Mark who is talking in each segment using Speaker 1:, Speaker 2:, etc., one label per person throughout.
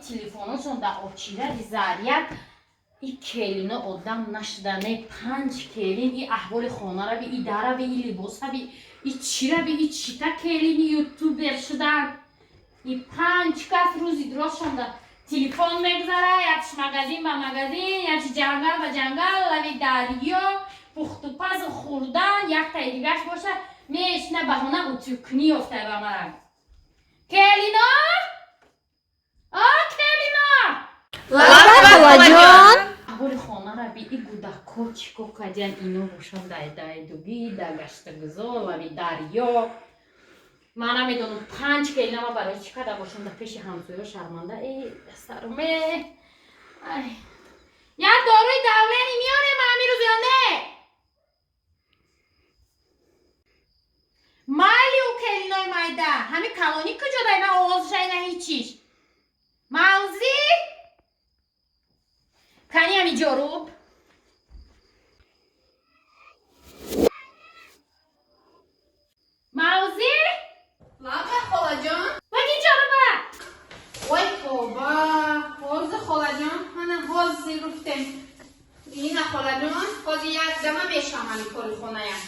Speaker 1: Телефоношон дар очиради заряд. И келино одам нашуда, не панҷ келин, и аҳволи хонарави, и дарави, и либосави, и чирави, и чита келини ютубер шудан. И панҷ кас рӯзи дуростшон дар телефон мегузара, якш магазин ба магазин, якш ҷангал ба ҷангал, лави дарё, пухтупазу хӯрдан, яктаи дигаш боша мешина баҳона утюгкунӣ ёфтай ба мара. Келино, о келино!
Speaker 2: Лаба, холаҷон.
Speaker 1: Аҳволи хонара би, и гудако чӣ кор кардиян? Ино бошанд дай дайдугӣ, да гаштагузор, лави дарё. Ман намедонам, панҷ келинама барои чӣ карда бошам, дар пеши ҳамсоё шарманда. Э, саруме, як дорои давление меёрем ҳамин рӯз ё не? Майли, ӯ келинои майда, ҳами калонӣ куҷо дай? На овозша, на ҳичиш. Мавзӣ кани, ҳами ҷоруб. Мавзӣ.
Speaker 2: Лаба, холаҷон.
Speaker 1: Ваги ҷоруба.
Speaker 2: Ой, тоба, ҳозир, холаҷон, мана ҳозир гуфтем. Ина, холаҷон, ҳозир як дама мешавам ҳами кори хонаям.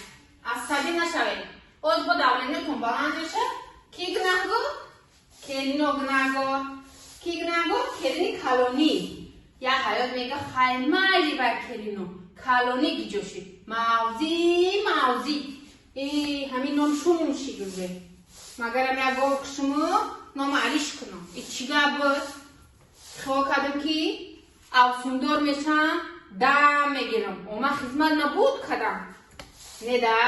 Speaker 2: Асабӣ нашавед. Ҳозир бо давление тон баланд меша. Ки гунаҳгор? Келино гунаҳгор. Ки гунаҳгор? Келини калонӣ. Як ҳаёт мега, хай майли, вай келино. Калонӣ гиҷо шид? Мавзӣ, мавзӣ. Э, ҳамин ном шум шид уже. Магарам як гов кушуму нома алиш кунам. И чӣ гап буд? Хиёл кардам, ки авсундор мешам, дам мегирам. Ома хизмат набуд кардам. Не да,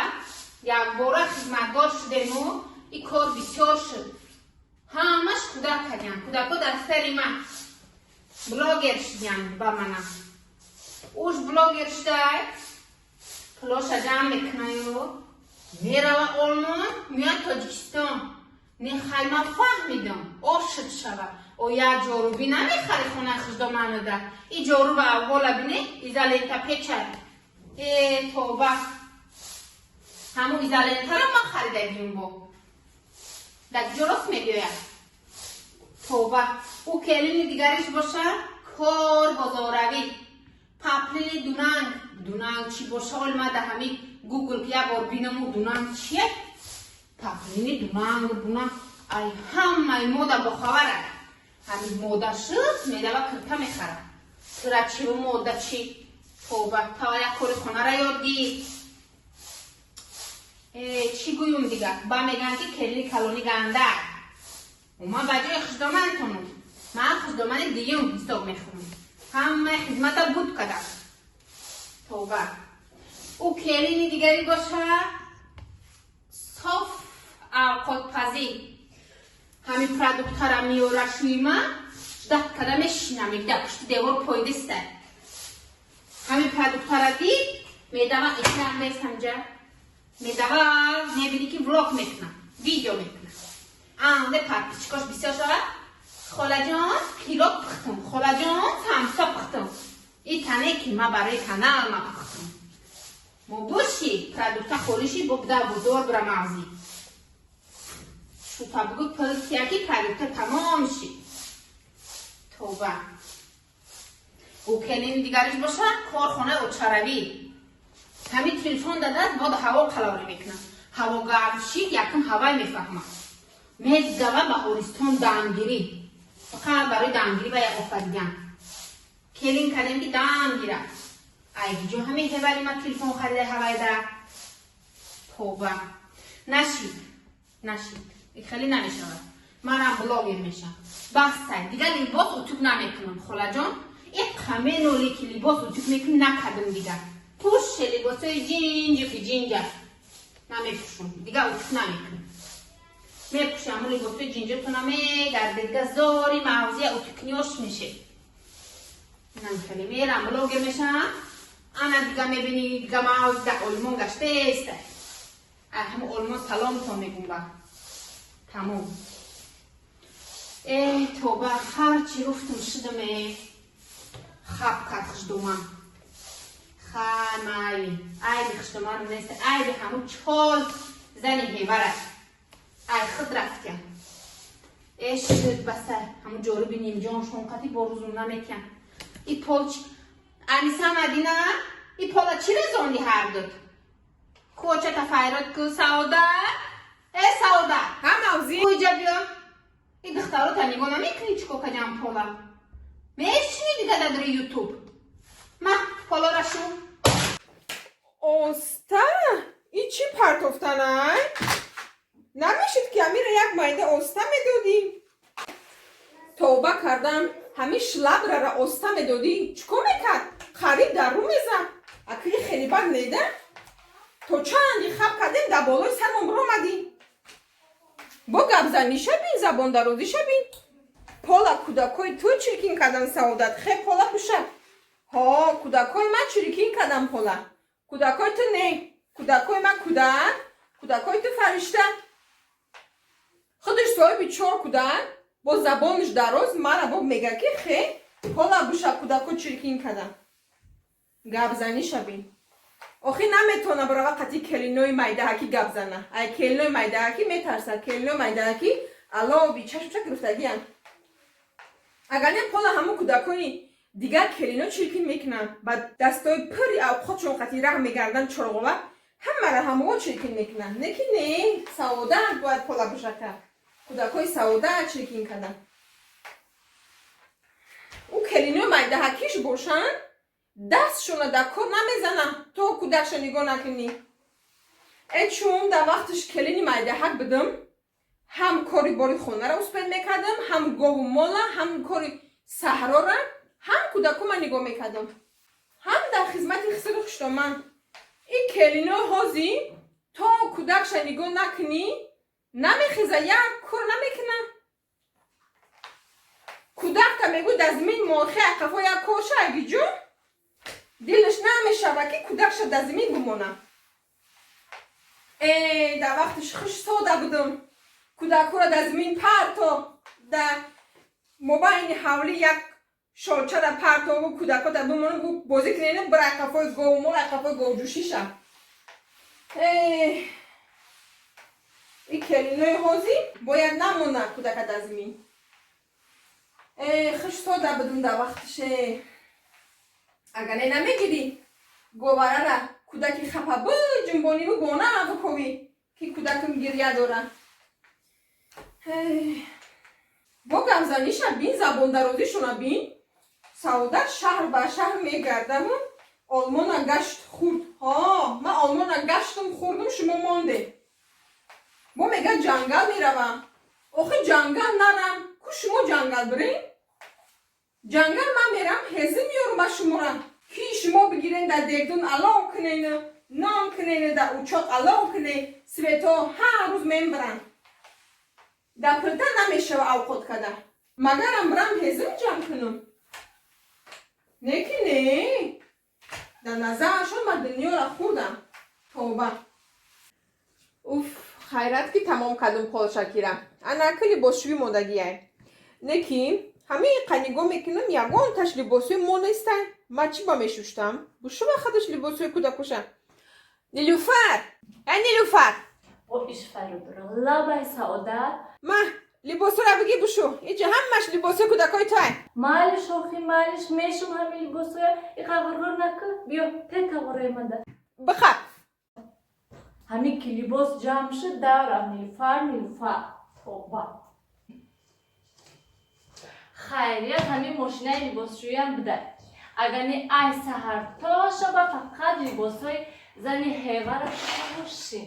Speaker 2: якбора хизматгор шудему и кор бисёр шуд. Ҳамаш кӯдак кардям. Кӯдако дар сари ман блогер шудям ба мана. Уж блогер шудай, пулоша ҷамъ мекунаю, мерава Олмон, меояд Тоҷикистон. Не, хай, ман фаҳмидам, ошид шава. О, як ҷорубӣ намехари хонаи хуждоманада. И ҷоруба аввола бине, изолента печай. Э, тоба. Ҳамун изолентаро ман харидагим бо. Дар куҷо рост мебиёяд? Тоба. Ӯ келини дигариш боша, кор бозоравӣ. Паплини дунанг. Дунанг чӣ боша? Оли ман дар ҳамин Гугл як бор бинаму дунанг чие? Паплини дунанг, бунанг. Ай ҳамаи мода бохабара. Ҳамин мода шуд, мерава кирта мехара. Кира чиву мода чӣ? Тоба, тава як кори хонара ёд гир. Э, чӣ гӯюм дигар? Ба мегӯянд, ки келини калонӣ ганда. Ман ба ҷои хушдоманатонам. Ман хушдомани дуюм ҳисоб мехӯрам. Ҳамаи хизмата буд кардам. Тоба. Ӯ келини дигарӣ боша, соф авқотпазӣ. Ҳамин продуктара меёра шӯима, ждать карда мешинам, мегӯяд пушти девор пойдиста. Ҳамин продуктара дид, медава экран месанҷа. Медава, мебинӣ, ки влог мекунам, видео мекунам. Анде подписчик ош бисёр шавад. Холаҷон, пирог пухтам, холаҷон, самса пухтам. И тане ки ма барои канал ма пухтам. Мо боши, продукта холиши бо буда бузор бира мағзӣ. Шута бугу пул тия, ки продукта тамом шид. Тоба. Ӯ келини дигариш боша, корхонаи очаравӣ. Ҳамин телефон дадад, бод ҳаво қалаврӣ мекунад. Ҳаво гарм шид, якум ҳавай мефаҳмад. Медава Баҳористон дамгирӣ. Фақат барои дамгирӣ ба як офаридан. Келин кардем, ки дам гирад. Ай ҷо ҳамин ҳевари ма телефон харида ҳавайда. Тоба. Нашид. Нашид. Хеле намешавад. Манам блогер мешам. Бастай. Дигар либос утюг намекунам, холаҷон. И қаменоле ки либос утюг мекунӣ, накардам дигар. Пӯше либосои ҷинҷу ки ҷинҷа. Намепӯшум. Дигар утюг намекунам. Мепӯшам либосои ҷинҷатона, мегарде, дигар зори мавзея утюгкуниёш меше. Хеле мерам, блогер мешам. Ана дига мебинӣ, дига мавз дар Олмон гаштеста. Ай ҳама Олмон саломтон мегум ба. Тамом. Э, тоба, ҳарчи гуфтум шудаме. Хаб кард хушдоман. Хай, майли. Айби хушдоман нест, айби ҳамун чол зани ҳевараш. Ай худ рафтям. Эшид баса ҳамун ҷоруби нимҷон шонқати бо рӯзум наметиям. И пол Аниса Мадина, и пола чӣ резонди ҳардут? Кочата файрод ку Саодат? Э Саодат!
Speaker 3: Ҳа мавзи?
Speaker 2: Куҷа биё. И духтарота нигоҳ намекунӣ чӣ кор кардиам пола? Мешини дига дадри ютуб. Ма полора шу.
Speaker 3: Оста? И чӣ партофтанай? Намешид ки амира як майда оста медодӣ? Тавба кардам, ҳамин шлабрара оста медодӣ, чӣ кор мекард? Қариб дар рӯ мезад. Акли хеле бад неда? То чанди хаб кардем дар болои сармон биромадӣ. Бо гапзаниша бин, забондарозиша бин. Пола кӯдакҳои ту чиркин кардан Саодат, хе пола пӯша. Ҳо, кӯдакҳои ман чиркин кардан пола. Кӯдакҳои ту не. Кӯдакҳои ман кӯдак, кӯдакҳои ту фаришта. Худаш соҳиби чор кӯдак, бо забонаш дароз мара бо мега ки хе пола буша кӯдакҳо чиркин кардан. Гапзаниша бин. Охи наметавона барава қати келинои майдаҳакӣ гап зана. Ай келинои майдаҳакӣ метарса, келинои майдаҳакӣ алови чашмча гирифтагиянд. Агар не пола ҳамун кӯдакони дигар келино чиркин мекунанд, ба дастои пури авқотшон қати раҳ мегарданд чорғова, ҳамаро ҳамоҳо чиркин мекунанд. Не ки не, Саодат бояд пола буша кард. Кӯдакҳои Саодат чиркин карданд. Ӯ келинои майдаҳакиш бошанд, дастшона дар кор намезананд, то кӯдакша нигоҳ накунӣ. Э чун дар вақташ келини майдаҳак будам, ҳам кори бори хонаро успед мекардам, ҳам гову мола, ҳам кори саҳрора, ҳам кӯдакома нигоҳ мекардам, ҳам дар хизмати хисру хуштоман. Ин келино ҳози то кӯдакша нигоҳ накунӣ намехеза, як кор намекуна. Кӯдакта мегӯ дар зимин мохе ақафо як корша агиҷон, дилаш намешава ки кӯдакша дар зимин бимона. Э дар вақташ хуш сода будам. Кӯдакҳоро дар зимин парто, дар мобайни ҳавлӣ як шолчара партову кӯдакҳо дар бимона, гу бозӣ кунен, бира ақафои говмол, ақафои говҷӯшиша. Э и келинои ҳозӣ бояд намона кӯдака дар зимин. Э хуш сода будам дар вақташе. Агар не намегирӣ говарара кӯдаки хапа биҷунбониву бона биковӣ ки кӯдакам гиря дора. Бо гапзаниша бин, забондарозишона бин. Саодат шаҳр ба шаҳр мегардаму Олмона гашт хурд. Ҳо, ман Олмона гаштум хурдум, шумо монде. Бо мега ҷангал меравам. Охи ҷангал нарам, ку шумо ҷангал бирем? Ҷангал ман мерам, ҳезим меёрум ба шумора. Ки шумо бигирен дар дегдун алов кунену, нон кунену, дар учоқ алов куне, свето ҳар рӯз мембиранд. Дар плита намешава авқот када. Магарам бирам ҳезим ҷамъ кунам. Не ки не. Дар назарашон ман дунёра хурдам. Тавба. Уф, хайрат ки тамом кардум полшакира. Анаки либосшӯӣ мондагиай. Не ки ҳамин қанигоҳ мекунам, ягонташ либосҳои мо нестай. Ман чӣ ба мешуштам? Бушува хадаш либосҳои кӯдакоша. Нилюфар! Ай Нилюфар!
Speaker 1: Бо иш файродора лабай Саодат.
Speaker 3: Ма либосҳоро бигӣ бушу. Иҷа ҳамаш либосҳои кӯдакҳои туай.
Speaker 1: Майлиш охи майлиш мешум ҳамин либосҳоя иқа ғурғур накун. Биё те тағораи манда.
Speaker 3: Бихаб.
Speaker 1: Ҳамин ки либос ҷамъ шуд даврам Нилюфар Нилюфар. Тавба. Хайрият ҳамин мошинаи либосшӯиам бидай. Агар не ай саҳар то шаба фақат либосҳои зани ҳевара шӯшин.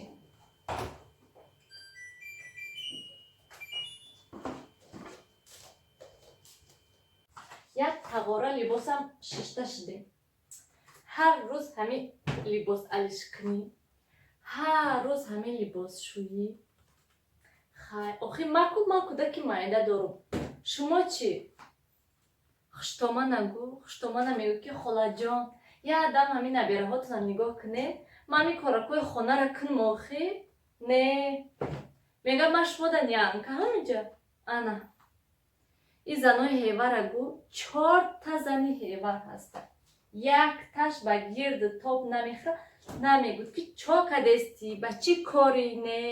Speaker 1: Як тағора либосам шишта шуде. Ҳар рӯз ҳамин либос алишкунӣ, ҳар рӯз ҳамин либосшӯӣ. Хай, охи маку ман кӯдаки майда дорум. Шумо чӣ? Хуштома нагӯ, хуштома намегӯ ки холаҷон, як дам ҳамин набераҳотонам нигоҳ кунед, ман ҳамин коракҳои хонара кунм охи? Не. Мегам ман шумо да нянка ҳаминҷа. Ана. И занои ҳевара гӯ, чорта зани ҳевар ҳастанд. Якташ ба гирди тоб намехӯра, намегӯд ки чо кадести, ба чӣ корӣ, не.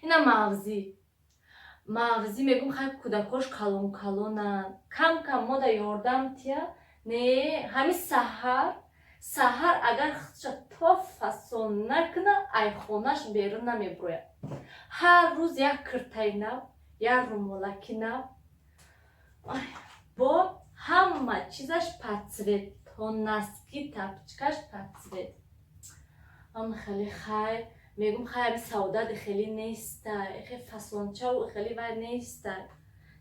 Speaker 1: Ина мавзӣ.
Speaker 4: Мағзӣ мегум, хай, кӯдакош калон калонанд, кам кам мо да ёрдам тия. Не, ҳами саҳар саҳар агар худша то фасон накуна, ай хонаш берун намебурояд. Ҳар рӯз як киртаи нав, як румолаки нав, бо ҳама чизаш под цвет, то носки, тапочкаш под цвет. Ам хеле, хай, мегум, хай, ами Саодат хеле неста, хе фасончау хеле вай неста.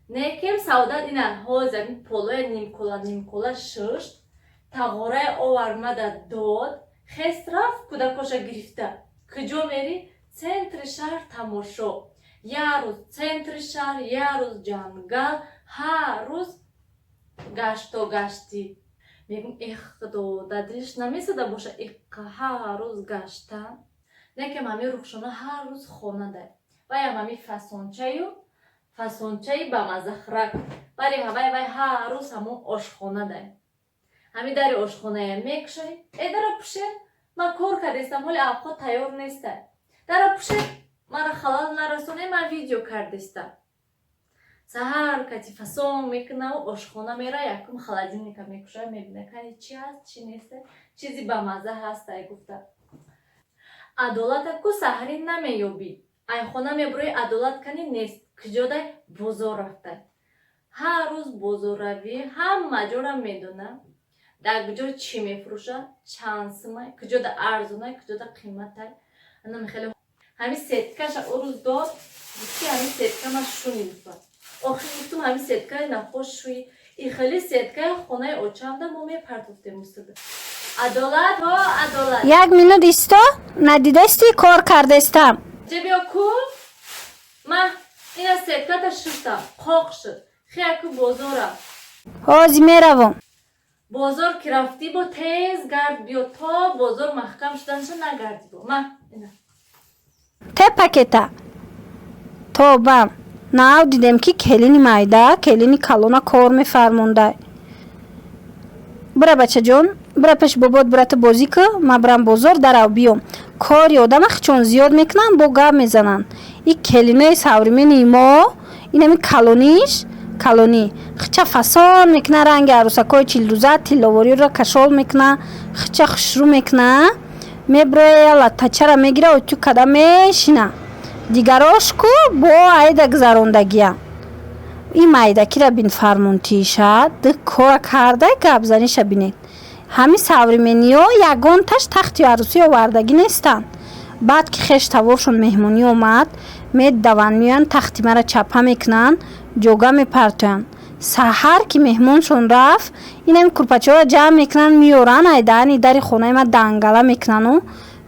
Speaker 4: Некем Саодат ина ҳозир ами полоя нимкола нимкола шушт, тағораи овармада дод, хест, рафт, кӯдакоша гирифта. Куҷо мери? Центри шаҳр тамошо. Як рӯз центри шаҳр, як рӯз ҷангал, ҳар рӯз гашту гаштӣ. Мегум, эх, худо, дар дилиш намесада боша иққа ҳар рӯз гаштан. Некем ҳами Рухшона ҳар рӯз хона дай, ваям ҳами фасончаю фасончаи ба мазахрак бари ҳавай, вай ҳар рӯз ҳамон ошхона дай. Ҳами дари ошхоная мекушоӣ: «Э, дара пуше, ман кор кардестам, ҳоли авқот тайёр неста, дара пуше, мара халал нарасоне, ман видео кардестам». Саҳар кати фасон мекунаву ошхона мера, якум холодильника мекушоя, мебина, кани чи ҳаст, чи неста, чизи бамазза ҳастай гуфта. Адолата ку саҳарӣ намеёбӣ. Айхона мебурои, адолат кани нест, куҷодай? Бозор рафтай. Ҳар рӯз бозорравӣ, ҳама ҷора медона, дар куҷо чӣ мефурӯшад, чанд сумай, куҷода арзонай, куҷода қиматай. Анам хеле ҳами сеткаша ӯ рӯз дод, гуфт, ки ҳами сетка ма шуни гуфта. Охир гуфтум, ҳами сеткаи нахош шӯи, и хеле сеткаи хонаи очамда мо мепартофтем устада. Адолат, ҳо, Адолат.
Speaker 5: Як минут исто, надидасти, кор кардастам.
Speaker 4: Ҷа биё ку, ма ина сетката шуштам, қоқ шуд, хеяку бозора.
Speaker 5: Ҳозир меравам.
Speaker 4: Бозор ки рафтӣ, бо тез гард биё, то бозор маҳкам шуданша нагардӣ. Бо ма ина.
Speaker 5: Те пакета тобам нав дидем, ки келини майда келини калона кор мефармондай. Бура, бачаҷон, бура пеши бобот, бурата бозӣ ку, ма бурам бозор, дарав биём. Кори одама хичон зиёд мекунанд, бо гап мезананд. И келинои современный мо, инами калониш, калонӣ хича фасон мекуна, ранги арӯсакҳои чилрӯза тилловориро кашол мекуна, хича хушрӯ мекуна, меброя, латтачара мегира, утюг када мешина. Дигарош ку бо айда гузарондагия. Ин майдакира бин, фармонтиша ду кора карда, гапзаниша бинед. Ҳамин современниҳо ягонташ тахти арӯсӣ овардагӣ нестанд. Баъд ки хеш таворшон меҳмонӣ омад, медаванд, меоянд, тахти мара чапа мекунанд, ҷога мепартоянд. Саҳар ки меҳмоншон рафт, инами курпачаҳоро ҷамъ мекунанд, меоранд, айдаани дари хонаи ма дангала мекунану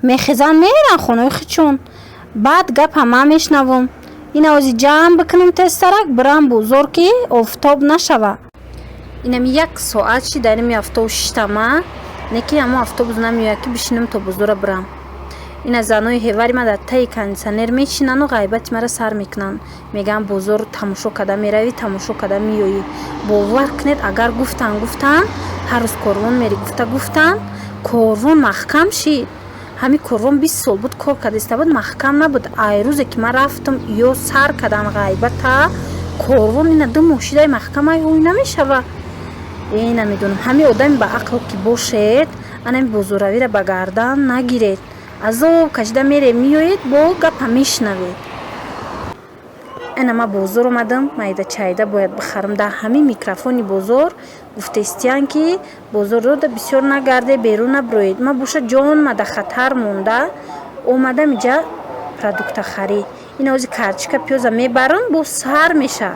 Speaker 5: мехезанд, меранд хонаи хичон. Баъд гапа ман мешнавам. Ин овози ҷамъ бикунам, тезтарак бирам бозор, ки офтоб нашава. Инами як соат ши дар ими автобус шиштама, не ки ҳамо автобус намеояд, ки бишинам, то бозора бирам. Ина занои ҳевари ма дар таи кондитсионер мечинану ғайбати мара сар мекунанд, мегӯянд: «Бозор тамошо карда меравӣ, тамошо карда меоӣ». Бовар кунед, агар гуфтан гуфтан, ҳар рӯз корвон мери гуфта гуфтан, корвон маҳкам шид. Ҳамин корвон 20 сол буд кор кардаиста буд, маҳкам набуд. Ай рӯзе ки ман рафтам, ё сар кардан ғайбата, корвон ина 2 моҳ шидай маҳкам, ай ҳуй намешава. Э, намедонам, ҳамин одами ба ақл ки бошед, анами бозорравиро ба гардан нагиред. Азоб кашида мере, меоед, бо гапа мешунавед. Ана ман бозор омадам, майда чайда бояд бихарам. Дар ҳамин микрофони бозор гуфтаистиян, ки бозорро бисёр нагарде, берун набироед. Ман боша ҷонма дар хатар монда, омадам иҷа продукта харӣ. Ин ози картошка, пиёза мебарам, боз сар меша.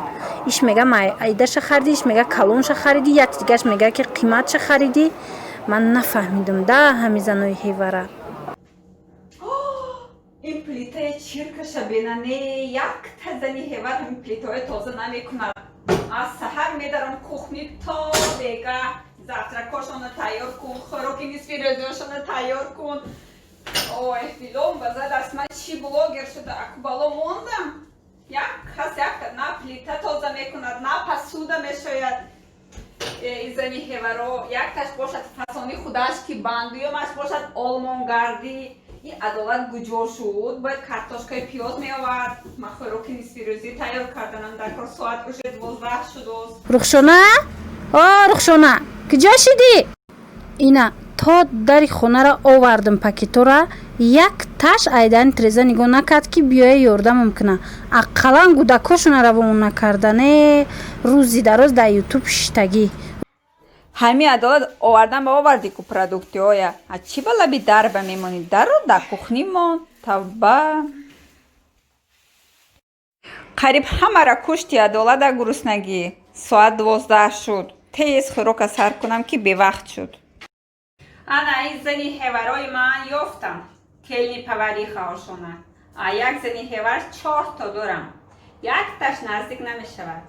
Speaker 5: Иш мега майдаша харидӣ, иш мега калонша харидӣ, яки дигаш мега, ки қиматша харидӣ. Ман нафаҳмидам да ҳамин занои ҳевара.
Speaker 2: Ин плитаи чиркаша бинане, якта зани ҳевар ҳамин плитаҳои тоза намекунад. Аз саҳар медарам кухни, то бега завтракошона тайёр кун, хӯроки нисфи рӯзошона тайёр кун. Ой, дилом базад аст. Ман чӣ блогер шуда, акубало мондам. Як кас якта на плита тоза мекунад, на посуда мешояд. Зани ҳеваро якташ бошад фасони худаш, ки бандуёмаш бошад олмонгардӣ. И Адолат куҷо шуд? Бояд картошкаи пиёз меовард. Ман хӯроки нисфирӯзӣ тайёр карданам дар кор, соат уже 12 шудост.
Speaker 5: Рухшона, о Рухшона, куҷо шидӣ? Ина то дари хонаро овардам, пакетора як таш айдани треза нигоҳ накард, ки биёя ёрдамам куна. Ақаллан гудакошона равон накардане, рӯзи дароз дар Ютуб шиштагӣ.
Speaker 2: Ҳами Адолат, овардан ба оварди ку продуктиҳоя. А чӣ ба лаби дарба мемонӣ? Дарро дар кухни мон. Тавба, қариб ҳамара кушти, Адолада. Гуруснагӣ, соат 12 шуд. Тез хӯрока сар кунам, ки бевақт шуд. Ана ин зани ҳеварои ман ёфтам, келни повариха ошона. А як зани ҳевар чорто дорам, якташ наздик намешавад.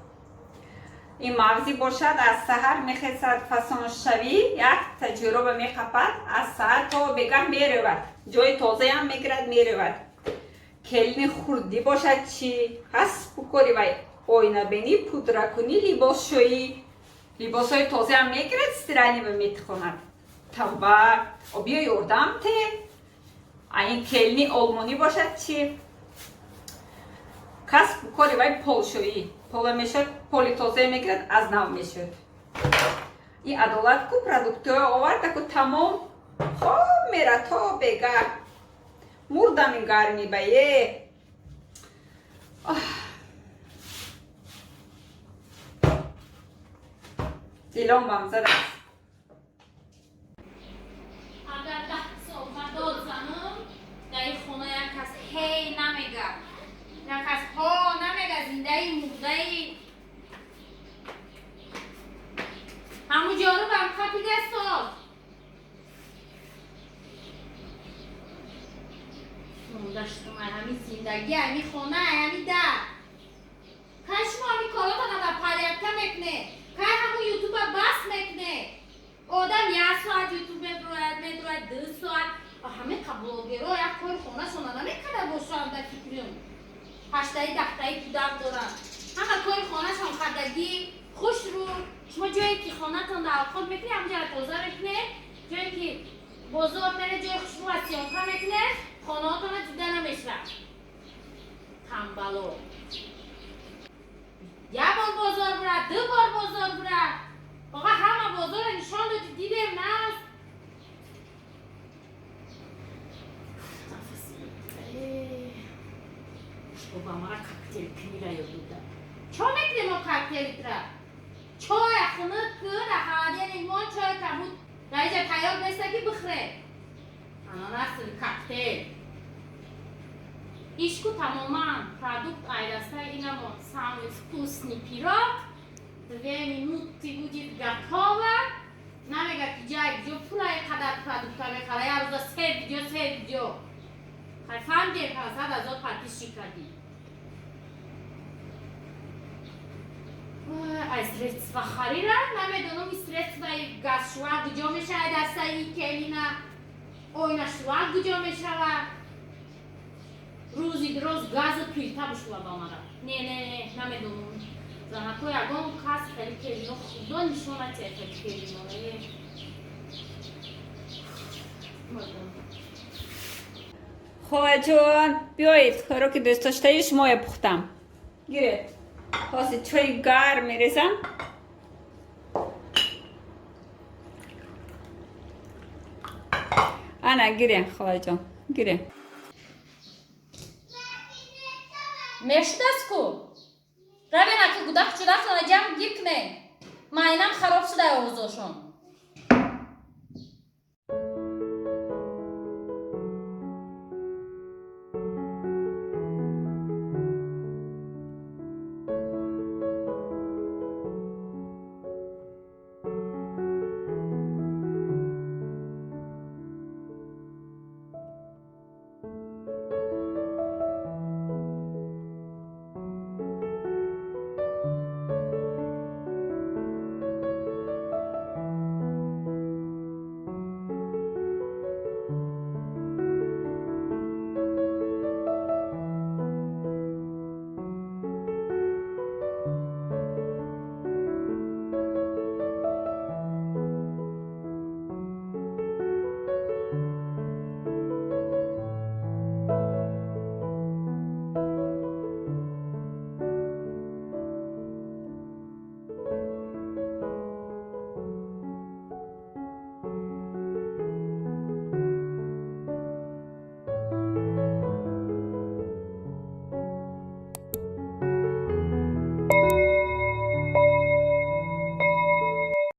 Speaker 2: Ин мавзӣ бошад, аз саҳар мехезад, фасоншавӣ, якта ҷӯроба меқапад, аз саҳар то бегаҳ меравад, ҷои тозаям мегирад, меравад. Келини хурдӣ бошад чӣ? Ҳасбу кори вай оинабинӣ, пудракунӣ, либосшӯӣ, либосҳои тозаам мегирад, стиральный ба метихонад. Тавба, биё ёрдам те. А ин келини олмонӣ бошад чӣ? Касбу кори вай полшӯӣ, пола мешуд, поли тозае мегирад, аз нав мешуд. Ин Адолат ку продуктҳоя оварда ку, тамом, хоб мера то бегаҳ. Мурдам ин гарми ба е. Дилом бам задааст.
Speaker 1: Агар 10 сол ман дод занам, дар ин хона як кас ҳей намега, як кас ҳо намега. Зиндаи мурдаи ҳаму ҷорубам қапида соз монда шудам. Ай ҳами зиндагӣ, ҳами хона, ай ҳами дар. Кай шумо ҳами коротона ба порядка мекунед? Кай ҳаму Ютуба бас мекунед? Одам як соат Ютуб медрояд, медрояд 2 соат. Ҳаме блогеро як кори хонашона намекарда бошанд, дар фикрим. Ҳаштаи 10таи кӯдак доранд, ҳама кори хонашон кардагӣ, хушрӯ. Шумо ҷое ки хонатон дар овқот мекунед, ҳамҷара тоза мекунед, ҷое ки бозор мере, ҷои хушрӯ съёмка мекунед, хонаотона дида намешавад. Тамбало як бор бозор бура, ду бор бозор бура. Оға, ҳама бозорро нишон доди, дидем, наз. Ба мара коктейл кунира ёд дода. Чо мекунем мо коктейлитра? Чоя хунук кун, дар холодильник мон, чой кабуд дар иҷа тайёр неста, ки бихӯре. Ананасовый коктейл ишку тамоман продукт айдастаи инамон. Самый вкусный пирог, 2 минуты будет готово. Намега ки ҷай видео пулаи қадар продукта мехара, як рӯза се видео, се видео. Хай, фаҳмидем, 500 000 подписчик кардӣ. Аз средства харира намедонам, средстваи газшӯва куҷо мешавад, дастаи келина ойнашӯва куҷо мешавад. Рӯзи роз газу плита бушува ба мара. Не, не, не, намедонам, занако, ягон кас хеле келино худо нишон натиҳад, хеле келино.
Speaker 2: Холаҷон, биёед, хӯроки дӯстдоштаи шумоя пухтам. Гиред, ҳозир чои гарм мерезам. Ана, гире, холаҷон, гире.
Speaker 1: Мешудааст ку, равен, ака, гудак чудахтона ҷамъ гир кунед. Майнам хароб шуда овозошон.